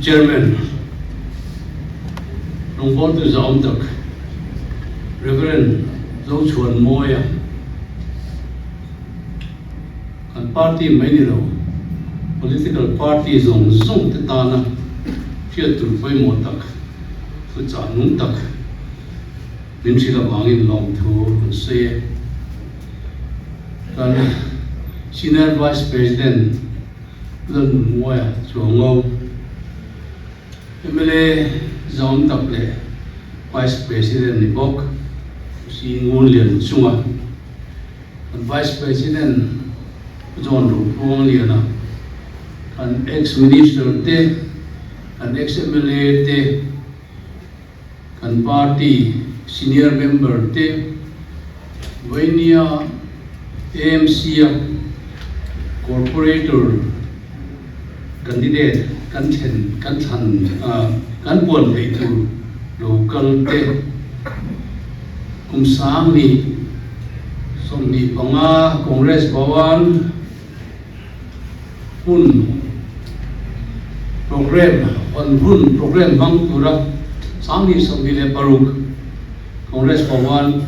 Chairman, Rawngbawltu zahawm tak Rev. Zochhuan Mawia, kan party mai ni lo, political party zawng zawng te tana hriat tur pawimawh tak, thuchah nung tak min hrilh avangin lawmthu an sawi e. Kan Senior Vice President Lalnunmuaia Chuango, mla zahawm tak leh Vice President ni bawk Pu Ngunlian chunga kan Vice President Pu John Ropuangliana, kan ex-Minister te, kan ex-MLA te, Kan party senior member te Vainia AMC a corporator candidate kan thlen kan thlan kan puan theih tur lo kal te kum 10 25 Congress Bhavan hun programme hawn hun programme hmang tura 2026 Congress Bhavan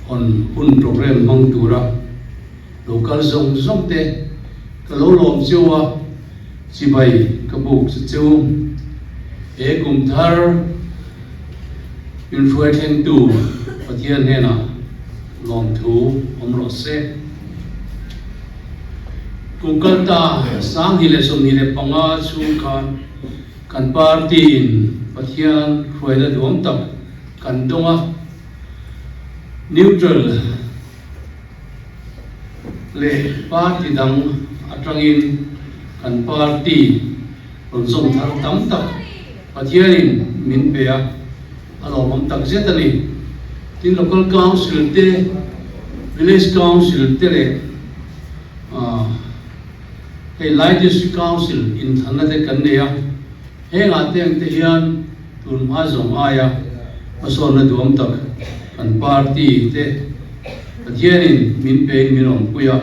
hawn hun programme hmang tura lo kal zawng zawng te ka lo lawm cheu a, chibai ka buk che cheu. He kum thar inhruai thlengtu Pathian hnenah Lawmthu awm rawh se. Kum kalta 2025 chhung khan kan party in Pathian hruaina duam tak kan dawng a, neutral leh party dang atangin kan party rawn zawm thar tam tak Pathianin min pe a. A lawmawm tak zet a ni. Tin, Local Council te, Village Council te leh hei Lai District Council inthanna te kan nei a. Hengah te ang te hian tun hma zawng aia hmasawnna duam tak kan party te Pathianin min pein min awmpui a.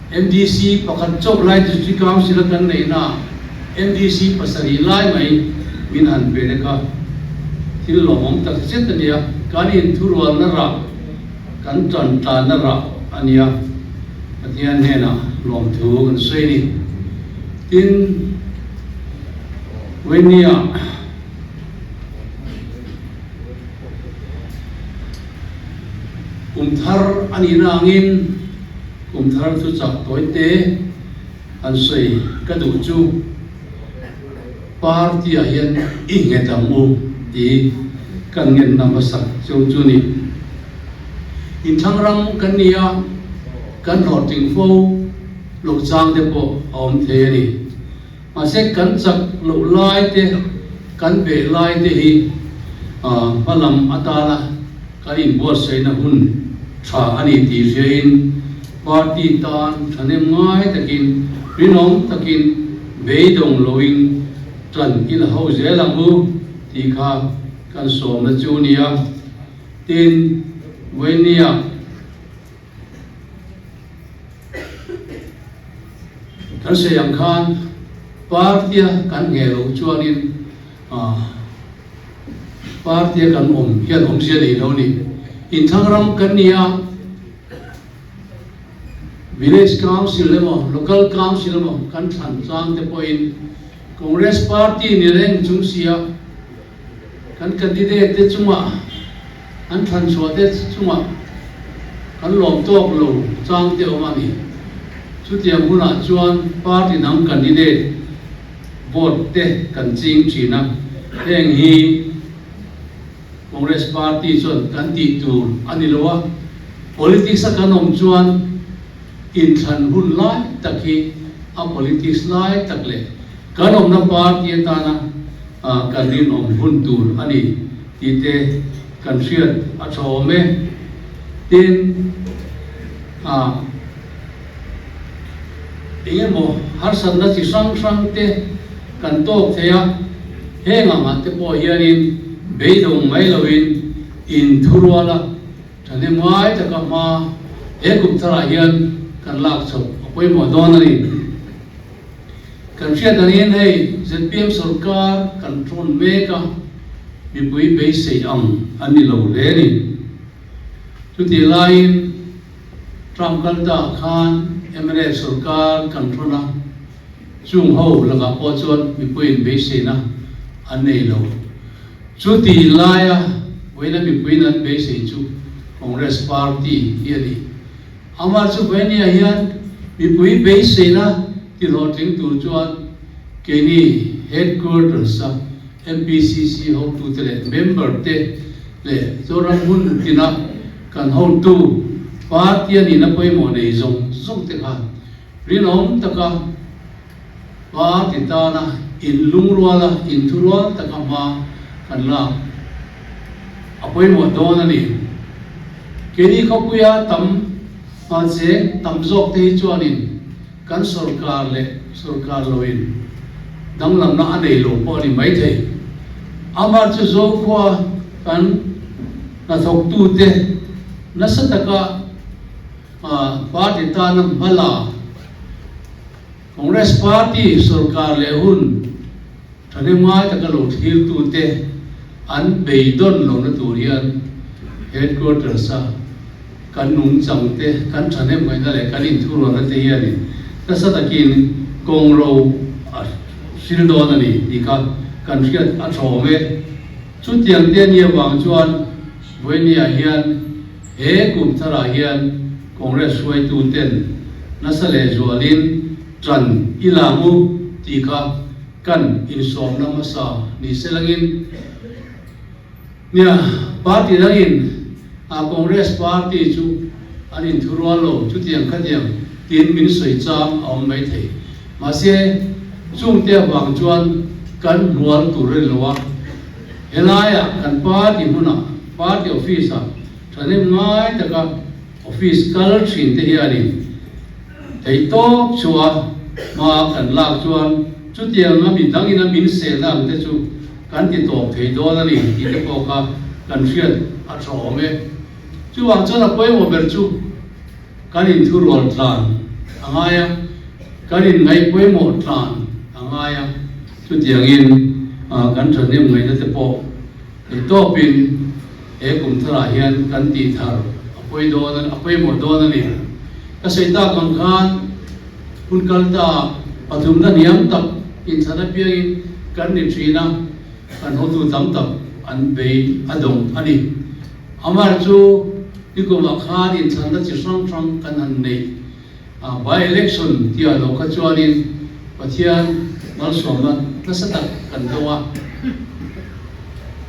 MDC pakhat chauh lai District Council a kan neihna MDC pasarih lai mai min han pe lek a, thil lawmawm tak zet a nia, kan inthurualna rah, kan tan tlanna rah a nia, Pathian hnenah lawmthu kan sawi a ni. Tin, Wenia. Kum thar a nihna angin kum thar chu chak tawi te an sawi ka duh chu party ah hian i nghet ang u tih kan ngenna hmasak cheu chu ni. Inthlang ram kan ni a, kan hlawhtling fo lo chang te pawh a awm thei a ni. Mahse kan chak loh lai te, kan beh lai te hi hma lam atana kan inbuatsaihna hun tha a ni tih hriain party tan thahnem ngai takin, rinawm takin beidawng loin tan i la ho zel ang u tih kha kan sawmna chu nia. Tin, Vainia. Kan sawi ang khan party-a kan ngheh loh chuanin party-a kan awm hian awmzia nei lo a ni. Inthlang ram kan ni a, Village Council emaw Local Council emaw kan thlan chang te pawhin Congress Party ni reng chung sia Kan candidate te chungah, an thlan chhuah te chungah kan lawm tawk lo chang te awm a ni. Chutiang hunah chuan party dang candidate vote te kan ching thin a, heng hi Congress party chuan kan tih tur a ni lo a, politics a kan awm chuan inthlan hun lai tak hi a politics lai tak leh kan awmna party atana kan rinawm hun tur a ni tih te kan hriat a tha awm e. Tin, eng emaw harsatna chi hrang hrang te kan tawk thei a, heng angah te pawh hianin beidawng mai loin inthurual a, Thahnem ngai taka hma he kum tharah hian kan lak chhoh a pawimawh dawn a ni. Kan hriat angin hei zpm sorkar kan thawn mek a, mipui beisei ang an ni lo hle a ni. Chutih laiin term kal ta khan mnf sorkar kan thawn a, chung ho lakah pawh chuan mipuiin beiseina an nei lo. Chutih laia vawiina mipuiin an beisei chu Congress party hi a ni. Amah chu Venia hian mipui beiseina tihlawhtling tur chuan keini Headquarters-a MPCC hotute leh member-te leh Zoram hmun tina kan hotu party a nihna pawimawh nei zawng zawng te khan rinawm taka party tana inlungruala inthurual taka hma kan lak a pawimawh dawn a ni. Keini khawpuia tam hmalcheng tam zawk te hi chuanin kan sorkar leh sorkar loin danglamna a nei lo pawh a ni maithei. Amah chu Zokhua kan hnathawktute nasa taka party tana hmala Congress party sorkar leh hun thahnemngai taka lo thlirtute an beidawn lohna tur hian headquarters-a kan nungchang te, kan thahnemngaihna leh kan inthurualna te hianin nasa takin kawng ro a hril dawn a ni tih kha kan hriat a tha awm e. Chutiang te nia vang chuan Vawinia hian he kum tharah hian Congress hruaitu ten nasa leh zualin ṭan i la ngu tih kha kan insawmna hmasa ni se langin nia party dangin a Congress party chu an inthurual lo chutiang khatiang tiin min sawi chang a awm maithei. Mahse chungte avang chuan kan hnual tur a ni lo a, helaiah kan party hmunah party office ah Thahnem ngai taka office kal thin te hianin theihtawp chhuah hma kan lak chuan chutiang a mi dangin a min selna ang te chu kan ti tawp thei dawn a ni tih te pawh kha kan hriat a tha awm e. Chuvang chuan a pawimawh ber chu kan inthurual tlan a ngai a, kan inngaih pawimawh tlan a ngai a, chutiangin kan thahnem ngaihna te pawh Theihtawpin he kum tharah hian kan tih thar a pawi dawn a pawimawh dawn a ni. Ka sawi tak ang khan hun kal ta pathumna hniam tak inthlan apiangin kan ni thin a, kan hotu tam tak an bei a dawng a ni. Amar chu nikumah khan inthlanna chi hrang hrang kan han neih a, by election tia lo kha chuanin Pathian malsawmna nasa tak kan dawng a.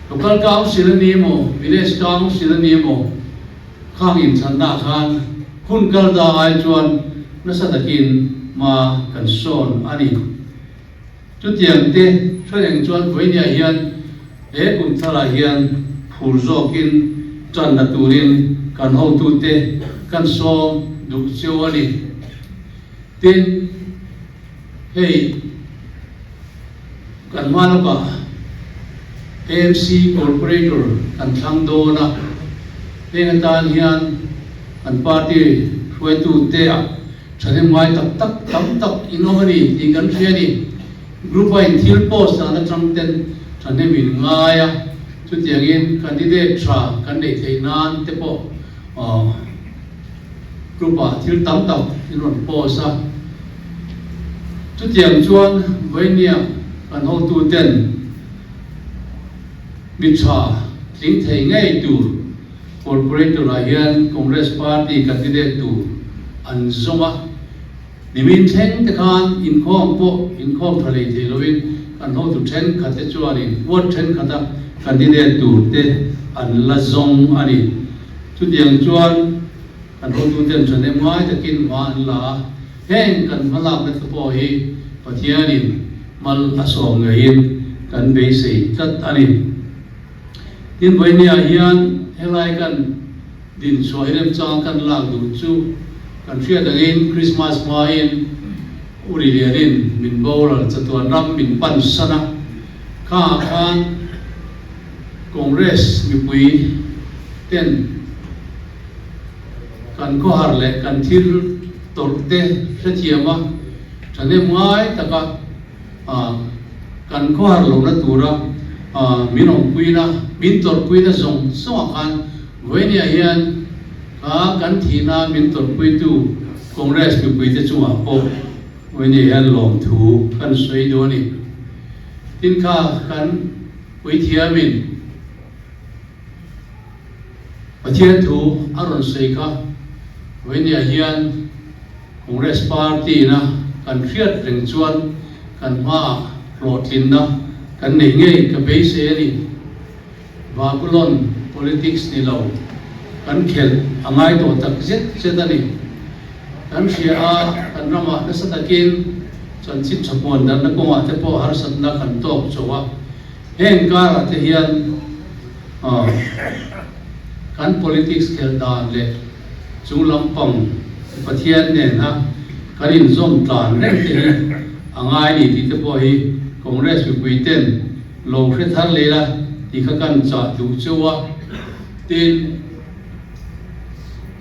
Local Council a ni emaw, Village Council a ni emaw, khang inthlanna ah khan hun kal ta ai chuan nasa takin hma kan sawn a ni. Chutiang te hre reng chuan vawinia hian he kum tharah hian phur zawkin tanna turin kan hotute kan sawm duh cheu a ni. Tin, hei kan hma lawkah AMC Corporator kan thlang dawn a, heng atan hian kan party hruaitute ah thahnem ngai tak tak tam tak in awm a ni tih kan hria a ni. Group a in thil post dan atang ten thahnem in ngai a, chutiangin candidate tha kan neih theih nan te pawh Group ah thil tam tak in rawn post a, chutiang chuan Vawinia kan hotu ten mi tha tling thei ngei tur Corporator ah hian Congress party candidate tur an zawng a, Nimin thleng te khan inkhawm pawh inkhawm tha lei thei loin kan hotu thenkhat te chuanin ward thenkhat a candidate tur te an la zawng a ni. Chutiang chuan kan hotu ten thahnem ngai takin hma an la a, heng kan hmalakna te pawh hi Pathianin mal a sawm ngeiin kan beisei tlat a ni. Tin, vawinia hian helai kan Dinchhuah hi remchang kan lak duh chu kan hriat angin Christmas hmain Uri Lianin min boral chatuan ram min pan san a, kha khan Congress mipui ten kan khawhar leh kan thil tawrh te hrethiam a, thahnem ngai taka. Kan khawhar lohna tura min awmpuina, min tawrhpuina zawng zawngah khan Vawinia hian kha kan thihna min tawrhpuitu Congress mipuite chungah pawh Vawinia hian lawmthu kan sawi duh a ni. Tin kha kan puithiamin Pathian thu a rawn sawi kha Vawinia hian Congress party-na kan hriat reng chuan kan hmaah hlawhtlinna kan neih ngei ka beisei a ni. Babylon politics ni lo kan khelh a ngai tawh tak zet zet a ni. Kan hria a, kan ramah nasa takin chanchin tha puan darhna kawngah te pawh harsatna kan tawk chauh a, heng karah te hian kan politics khelh dan leh chung lampang Pathian nena kan inzawm tlan reng te hi a ngai ni tih te pawh hi Congress mipui ten lo hre thar leh la tih kha kan chah duh cheu a. Tin,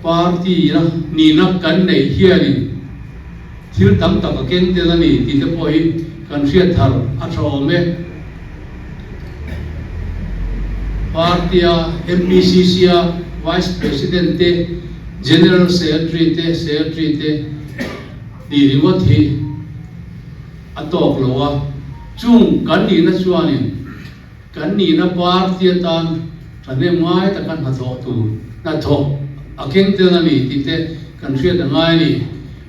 party na nihna kan neih hianin thil tam tak a keng tel a ni tih te pawh hi kan hriat thar a tha awm e. Party-a MPCC-a Vice President te, General Secretary te, Secretary te nih ringawt hi a tawk lo a, chung kan nihna chuanin kan nihna party atan thahnem ngai taka hnathawh tur hnathawh a keng tel a ni tih te kan hriat a ngai a ni.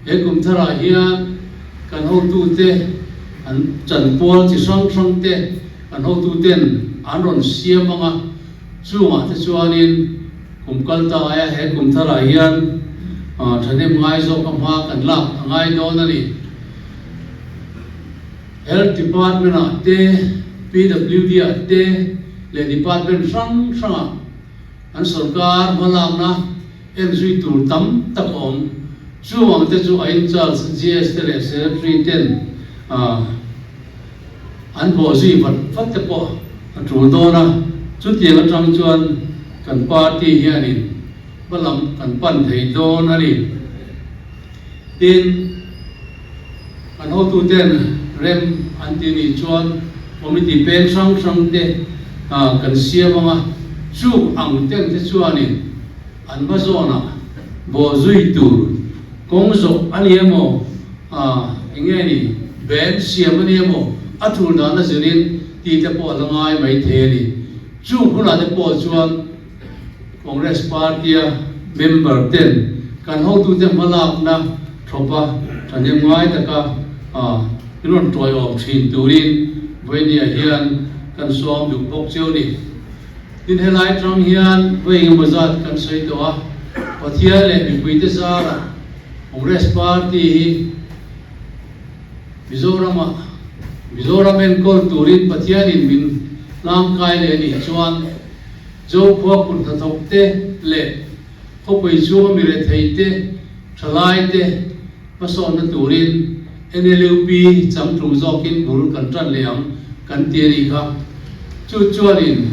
He kum tharah hian kan hotute an chanpual chi hrang hrang te kan hotuten an rawn siam ang a, chungah te chuanin kum kal ta aia he kum tharah hian thahnem ngai zawka hma kan lak a ngai dawn a ni. Health Department ah te, PWD ah te leh department hrang hrangah an sorkar hmalakna en zui tur tam tak a awm. Chung ang te chu a in-charge GS te leh Secretary ten an bawh zui vat vat te pawh a tul dawn a. Chutiang atang chuan kan party hianin hmalam kan pan thei dawn a ni. Tin, kan hotuten rem an ti nih chuan committee peng hrang hrang te kan siam ang a, chung ang ten te chuanin an hma zawnah bawh zui tur kawng zawh a ni emaw, eng nge ni, band siam a ni emaw, a tul dan a zirin tih te pawh a la ngai mai thei a ni. Chung hunah te pawh chuan Congress party-a member ten kan hotute hmalakna thlawpa thahnem ngai taka min rawn tawiawm thin turin Vawinia hian kan sawm duh bawk cheu ni. Tin helai tang hian vawi engemaw zat kan sawi tawh a, Pathian leh mipuite zarah Congress party hi Mizoramah Mizoram enkawl turin Pathianin min hlangkai leh anih chuan Zokhua kut hnathawk te leh khawpui chhunga mi rethei te, thalai te hmasawnna turin NLUP changtlung zawkin bul kan tan leh ang kan ti a nih kha. Chu chuanin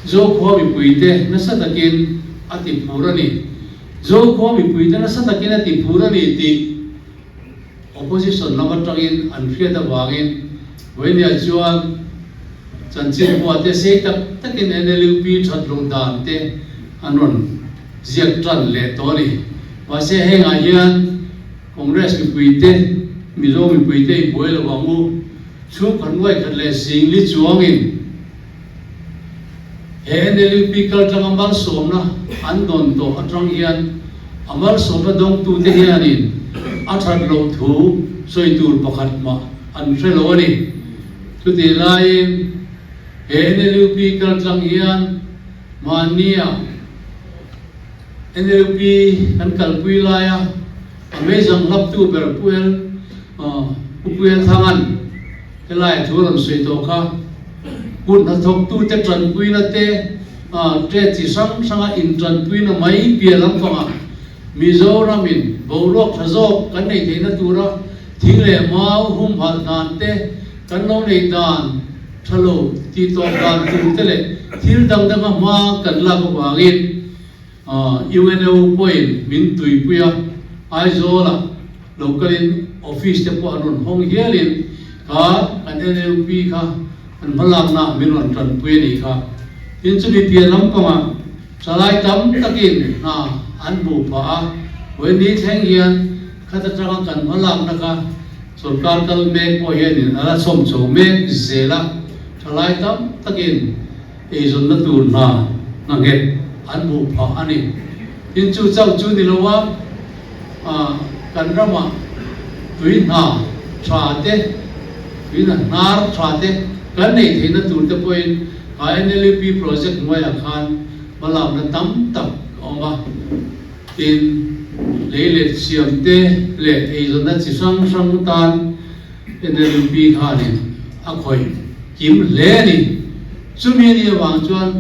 Zokhua mipuite nasa takin a ti phur a ni. Zokhua mipuite nasa takin a ti phur a ni tih Opposition lam atangin an hriat avangin Vawinia chuan chanchin hua te sei tak takin NLUP that loh dan te an rawn ziak tan leh tawh a ni. Mahse hengah hian Congress mipui te, Mizo mipui te i buai lo ang u, chhungkhat nuaikhat leh singli chuangin He NLUP kaltlanga malsawmna an dawn tawh atang hian a malsawmna dawngtute hianin a that loh thu sawi tur pakhat mah an hre lo a ni. Chutih laiin he NLUP kaltlang hian mahnia NLUP kan kalpui laia a meizang hlaptu ber Pu El Pu Puiathanga'n Helai thu rawn sawi tawh kha kut hnathawktute tanpuina te, trade chi hrang hranga intanpuina mai piah lampangah Mizoramin boruak tha zawk kan neih theihna tura thing leh mau humhalh dan te, kan lo neih dan tha lo tih tawp dan tur te leh thil dang danga hma kan lak avangin UNO pawhin min tuipui a, Aizawlah. Lo kalin office te pawh an rawn hawng hialin kha kan NLUP kha an hmalakna ah min rawn tanpui a nih kha. Tin chumi piah lampangah thalai tam takin hna an hmuh phah a, vawiin ni thleng hian khat atanga kan hmalakna kha sorkar kal mek pawh hianin a la chhawm chho mek zel a, thalai tam takin eizawnna tur hna hna nghet an hmuh phah a ni. Tin chu chauh chu ni lo a, kan ramah tui hna tha te, tui hna hnar tha te kan neih theihna tur te pawhin kha NLUP project hnuaiah khan hmalakna tam tak a awm a. Tin, lei let siam te leh eizawnna chi hrang hrang tan NLUP khanin a khawih kim hle a ni. Chumi a nih avang chuan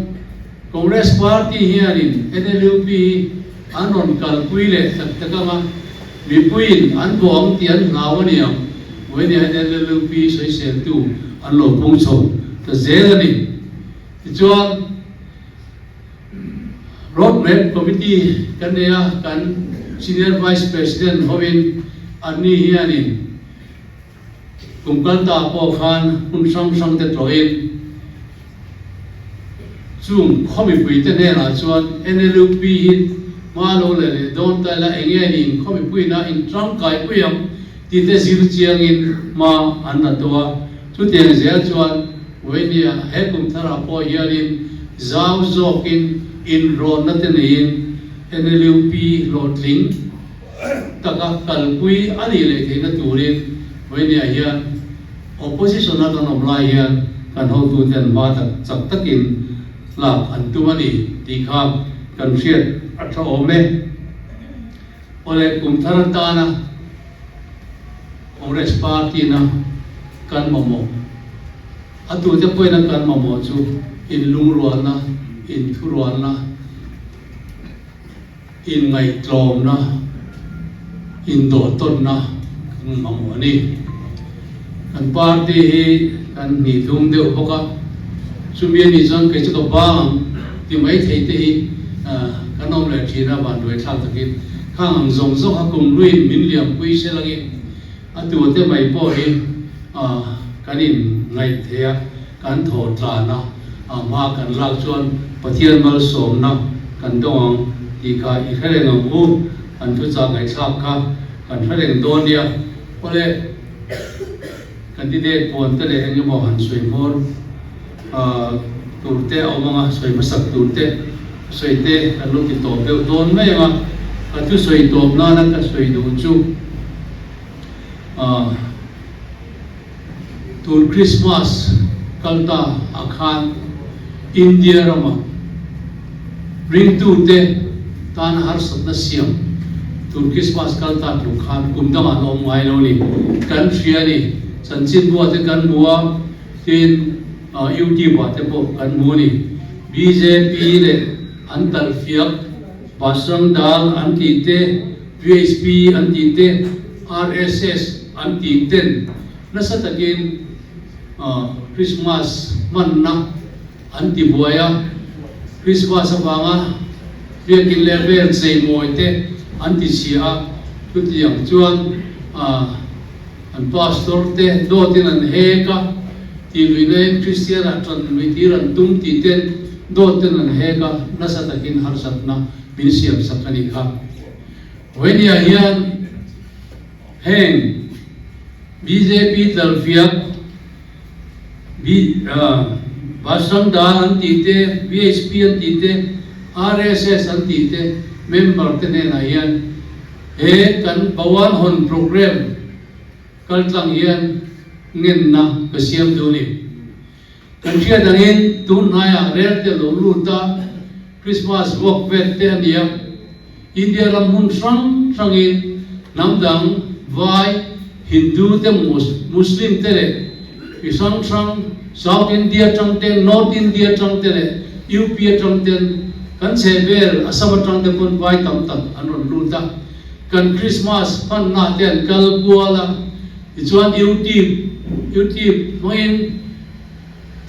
Congress Party hianin NLUP hi an rawn kalpui leh tak tak ang a, mipuiin an bawh ang tih an hlau a ni ang, vawinia hian NLUP sawiseltu an lo pung chho ta zel a ni. Tichuan, Road Map Committee kan nei a, kan Senior Vice President hovin anni hianin Kum kal ta pawh khan hmun hrang hrang te tlawhin chung khaw mipuite hnenah chuan NLUP hi hma lo leh leh dawn ta ila eng nge niin khaw mipuiin a intangkai pui ang tih te zir chiangin hma an la tawh a. Chutiang zel chuan Wayne-a he kum tharah pawh hianin zau zawkin inrawnna te neiin NLUP hlawhtling taka kalpui a nih leh theihna turin Vawinia hian opposition a kan awm lai hian kan hotuten hma tak chak takin lak an tum a ni tih kha kan hriat a tha awm e. Awle kum thar atana Congress party na kan mamawh a tute pawhin a kan mamawh chu inlungrualna, inthurualna, Inngaihtlawmna, indawhtawnna kan mamawh a ni. Kan party hi kan hnih tlum deuh bawk a, chumi a nih chuan kei chu ka bang ang ti mai thei te hi kan awm leh thin a, vanduai thlak takin khang ang zawng zawng a kum luiin min liampui se langin a tu te mai pawh hi kan inngaih thei a. Kan thaw tlan a, a hma kan lak chuan Pathian malsawmna kan dawng ang tih kha i hre reng ang u, kan thuchah ngaihthlak kha kan hre reng dawn nia. Awle, candidate puan te leh eng emaw han sawi hmawr tur te a awm ang a, sawi hmasak tur te sawi te kan lo ti tawp deuh dawn mai ang a, ka thusawi tawp nana ka sawi duh chu Tun Christmas kal ta ah khan India rama ringtute tana harsatna siam tun Christmas kal ta tluk khan kum dangah an awm ngai lo ni. Kan hria a ni. Chanchinbua te kan hmu a, tin YouTube ah te pawh kan hmu a ni. Bjp leh an talhfiak Bajrang Dal an tih te, VHP an tih te, RSS an tih ten nasa takin Christmas hmanna an ti buai a, Christmas avanga biakin leh vel cheimawi te an ti chhia a, chutiang chuan an pastor te dawtin an hek a, tihluihna in Kristian ah tan lui tir an tum tih ten dawt ten an hek a, nasa takin harsatna min siam sak a nih kha. Vawinia hian heng bjp tlalfiak Bajrang Dal an tih te, VHP an tih te, RSS an tih te member te hnenah hian he kan Bhawan Hawn Programme kaltlang hian ngenna ka siam duh a ni. Kan hriat angin tun hnaiah rel te lo lut a, Christmas vuak vet te a ni a, India ram hmun hrang hrangin hnam dang, Vai, Hindu te, Muslim te leh mi hrang hrang, South India atang ten, North India atang te leh UP atang ten kan chhehvel Assam atang te pawn vai tam tak an rawn lut a, kan Christmas hmanna te an kal kual a, tichuan YouTube YouTube hmangin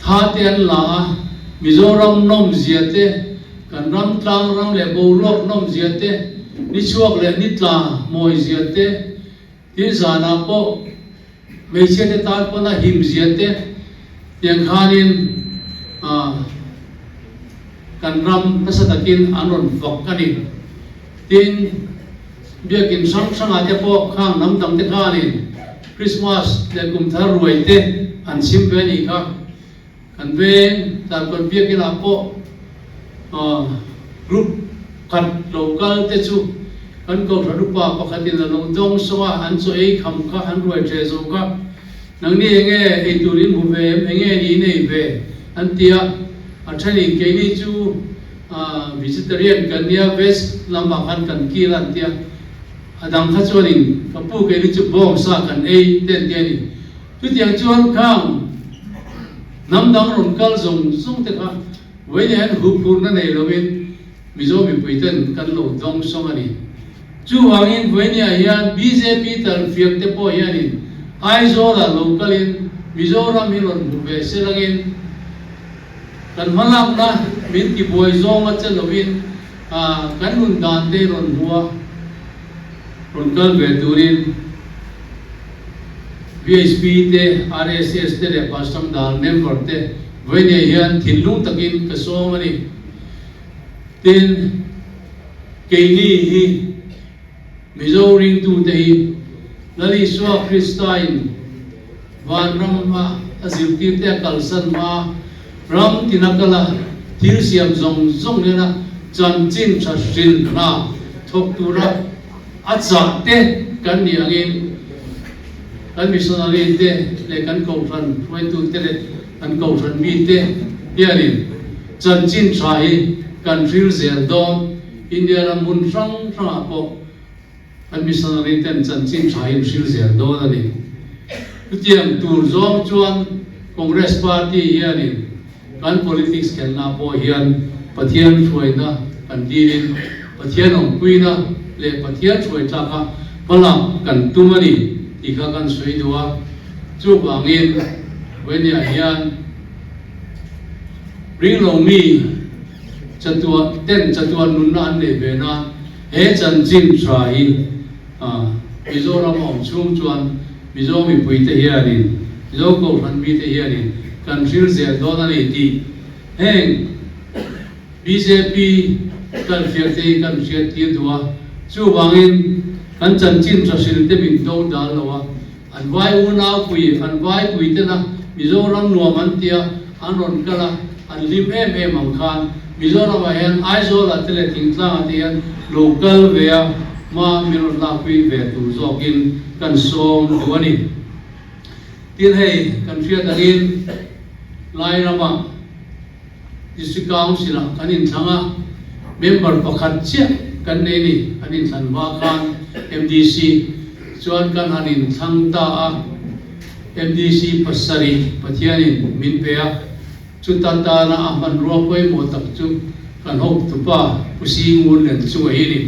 Tha te an la a, Mizoram nawmzia te, kan ram tlang ram leh boruak nawmzia te, ni chhuak leh ni tla mawizia te, Tin zanah pawh hmeichhia te tan pawn a him zia te tiang khanin kan ram nasa takin an rawn fak a ni. Tin, biakin hrang hrangah te pawh khang hnam dang te khanin Krismas leh kum thar ruai te an chhim ve a nih kha. Kan veng Tlarkawn biakinah pawh group khat lo kal te chu kan kohhran upa pakhatin a lo dawng sawng a, an chaw ei kham kha an ruai ṭhe zo kha. Nangni enge ei tur in hmu ve em, enge ni in ei ve? an ti a, a ṭhenin keini chu vegetarian kan nia, veg lamah khan kan kil a an ti a, a dang kha chuanin ka pu keini chu bawngsa kan ei te an ti a ni. Chutiang chuan khang hnam dang rawn kal zawng zawng te kha vawiin hian huphurhna nei lovin Mizo mipui ten kan lo dawng sawng a ni. Chuvangin vawiiniah hian bjp talhfiak te pawh hianin Aizawlah lo kalin Mizoram hi rawn hmu ve se langin kan hmalakna min tibuai zawnga che lovin kan nun dan te rawn hmu a. Rawn kal ve turin VHP te, RSS te leh Pastor Dal member te vawiinei hian thinlung takin ka sawm a ni. Tin, keini hi Mizo ringtute hi Lal Isua Kristain vanram a a zirtirte a kalsan hma ram tina kal a thil siam zawng zawng nena chanchin tha hrilh hna thawk tura a chah te kan nih angin kan missionary te leh kan kohhran hruaitu te leh kan kohhran mi te hianin chanchin tha hi kan hril zel dawn India ram hmun hrang hrangah pawh Kan missionary ten chanchin tha in hril zel dawn a ni. Chutiang tur zawng chuan Congress party hianin kan politics khelhna pawh hian Pathian hruaina kan dilin Pathian awmpuina leh Pathian hruai tlaka hmalak kan tum a ni tih kha kan sawi duh a. Chuvangin Vawiniah hian ringlo mi chatuah ten chatuah nunna an neih ve nan He chanchin tha hi Mizoram a awm chhung chuan Mizo mipuite hianin, Mizo Kohhran mite hianin kan hril zel dawn a ni tih heng bjp kalfiakte hi kan hriat tir duh a. Chuvangin kan chanchin tha hrilte min do dal lo a, An vai unau pui, an vai pui tena Mizoram nuam an tia an rawn kal a, an hlim em em ang khan Mizoramah hian Aizawlah te leh Thingtlangah te hian lo kal ve a, hma min rawn lakpui ve tur zawkin kan sawm duh a ni. Tin hei kan hriat angin Lairamah District Council-ah kan inthlang a, member pakhat chiah kan nei ni, kan inthlan hma khan MDC chuan kan han inthlang ta a, MDC pasarih Pathianin min pe a, chuta tana a hmanrua pawimawh tak chu kan hotupa Pu Singun nen chunga hi ni.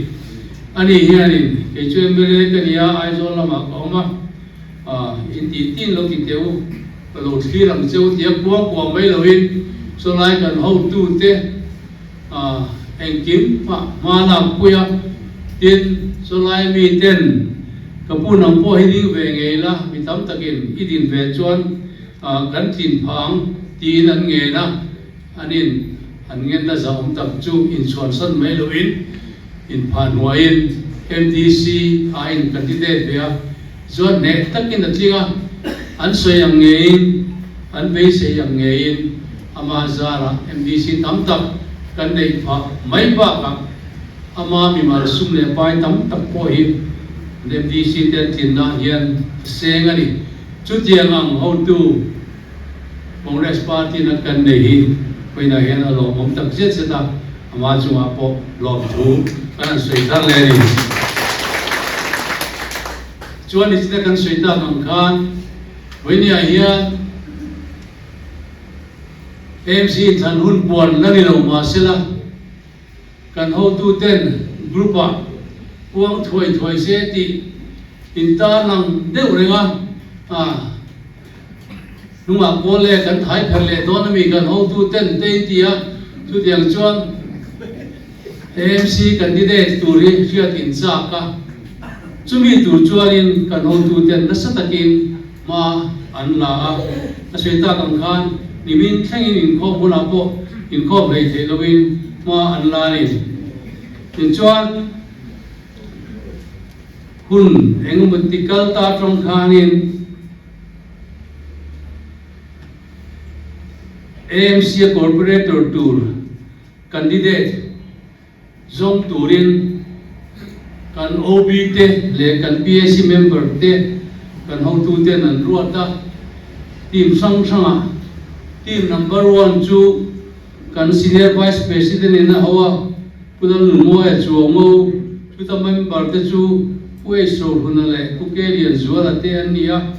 Ani hianin kei chu mla ka ni a, Aizawl lamah ka awm a, intih tin lo ti teh u. Ka lo thlir ang che u tia kuang kuang mai loin chulai kan hotute engkim hma lak pui a, tin chulai miten ka pu nang pawh hi ding ve ngei la, mi tam takin i din ve chuan kan tlin phah ang tiin an ngen a, an in an ngenna zahawm tak chu inchhuansan mai loin inphah hnuaiin MDC a in candidate ve a. Chuan hneh takin a tling a, an sawi ang ngeiin, an beisei ang ngeiin ama zarah MDC tam tak kan neih phah mai bakah ama mimal sum leh pai tam tak pawh hi an MDC te an tlinna hian a seng a ni. Chutiang ang hotu Congress party na kan nei hi vawiinah hian a lawmawm tak zet zet a, ama chungah pawh lawmthu kan han sawi thar leh a ni. Chuan nichina kan sawi tak ang khan vawiiniah hian AMC inthlan hun puan la ni lo mahsela kan hotuten group ah puang thuai thuai se tih intarlang deuh reng a, Hnungah pawl le kan thai pherh leh dawn ami kan hotu ten te in ti a, chutiang chuan AMC candidate tur hi hriat in chak a. Chumi tur chuanin kan hotuten nasa takin hma an la a, ka sawi tak ang khan nimin thlengin inkhawm hunah pawh inkhawm hlei theih loin hma an la a ni. Tichuan hun engemaw ti kal ta atang khanin AMC-a Corporator tur candidate Zawng turin kan OB te leh kan PAC member te kan hotuten an ruat a, team hrang hrangah team number one chu kan Senior Vice President in a ho a, Pu Lalnunmawia Chuango, chuta member te chu Pu H Rohluna leh Pu K Lianzuala te an ni a,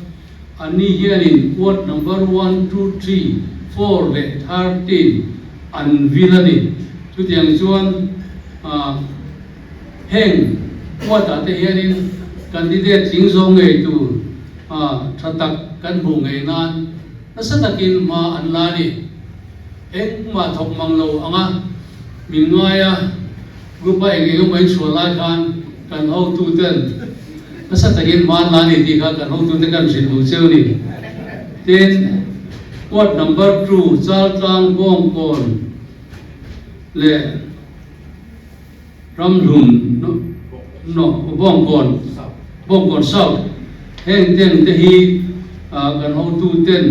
anni hianin ward number one, two, three, four leh 13 an vil a ni. Chutiang chuan heng huatah te hianin candidate tling zawng ngei tur tha tak kan hmuh ngei nan nasa takin hma an la a ni. Engmah thawk mang lo anga min ngai a, group a eng eng emaw in chhuah lai khan kan hotuten nasa takin hma an la a ni tih kha kan hotute kan hrilh duh cheu a ni. Tin, ward number two Chaltlang Bawngkawn leh Ramhlun no Bawngkawn Bawngkawn South heng ten te hi kan hotu ten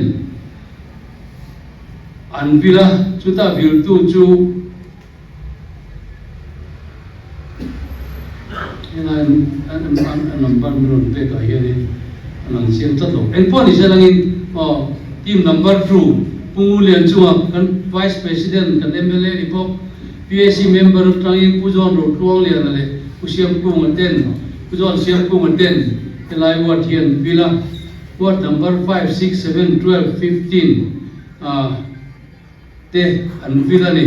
an vil a, chuta viltu chu Helai a number min rawn pek ah hianin a lang chiang tlat lo. Engpawh ni se langin aw team number two Pu Ngulian chunga kan Vice President kan mla ni bawk PAC member atangin Pu John Rotluangliana leh Pu Siamkunga ten Pu John Siamkunga ten helai ward hi an vil a. Ward number five, six, seven, 12, 15 ah te an vil a ni.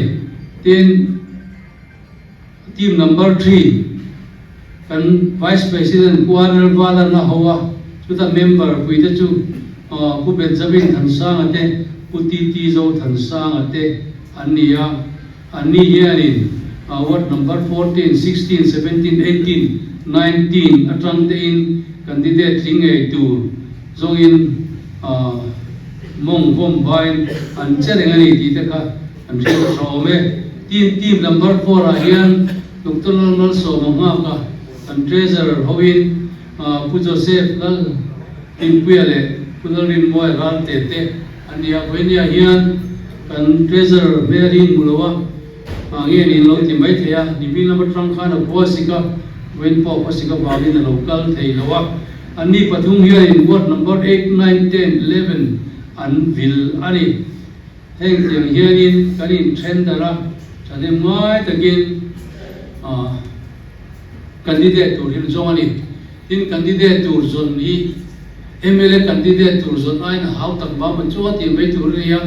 Tin, team number 3 kan Vice President Pu Arel Valan a ho a, chuta member puite chu Pu Benjamin Thansanga te, Pu TT Zo Thansanga te an ni a. Anni hianin ward number 14, 16, 17, 18, 19 atang tein candidate tling ngei tur zawngin mawng vawm vain an che reng a ni tih te kha an hriat tha awm e. Tin, team number 4 ah hian Doctor Lalmalsawma nghak a, kan treasurer hoin Pu Joseph Lal Hlimpuia leh Pu Lalrinmawia Ralte te an ni a. Vawinia hian kan treasurer hmel hi hmu lo a, nge niin lo ti mai thei a, nimin lam atang khan a khua sik a, vawiin pawh a khua sik avangin a lo kal thei lo a. Anni pathum hianin ward number 8, 9, 10, 11 an vil a ni. Heng tiang hianin kan inthen darh a, thahnem ngai takin candidate tur hi an zawng a ni. Tin, candidate tur zawn hi mla candidate tur zawn aiin a hau tak vang man chuan tih mai tur a ni a.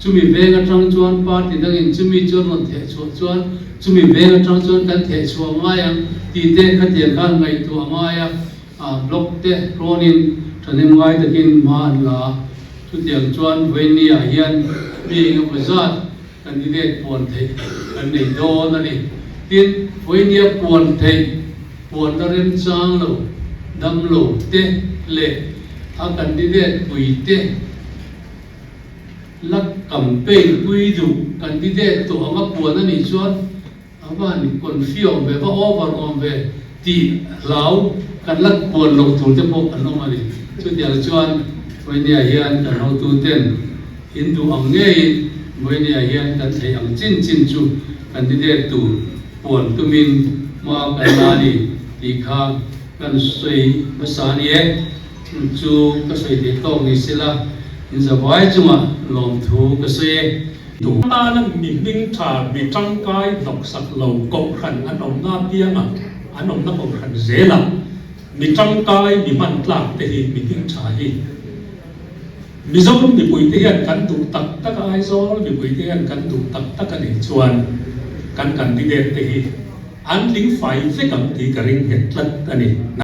Chumi veng atang chuan party dangin chumi chu an rawn theh chhuah chuan chumi veng atang chuan kan theh chhuah ngai ang tih te khatiang khan ngaihtuah a ngai a. Block te rawnin thahnem ngai takin hma an la a. Chutiang chuan vawinia hian mi engemaw zat candidate puan theih kan nei dawn a ni. Tin, vawinia puan theih puanna remchang lo, dam lo te leh a candidate pui te la campaign pui duh candidate tawh anga puan a nih chuan a van confi awm ve, va over awm ve tih hlau kan la puan loh tur te pawh an awm a ni. Chutiang chuan Vawinia hian kan hotu ten in duh ang ngeiin Vawinia hian kan theih ang chin chin chu candidate tur puan tumin hma kan la a ni tih kha kan sawi hmasa a ni e. Chu ka sawi theih tawk ni sela inzavai chungah lawmthu ka sawi e. Tana mi hming tha, mi tangkai hnawksak lo kohhran an awmna apianga an awmna kohhran zela mi tangkai, mi hman tlak te hi mi hming tha hi Mizo mipuite hian kan duh tak tak a, Aizawl mipuite hian kan duh tak tak a nih chuan kan candidate te hi an tling fai vek ang tih ka ring nghet tlat a ni.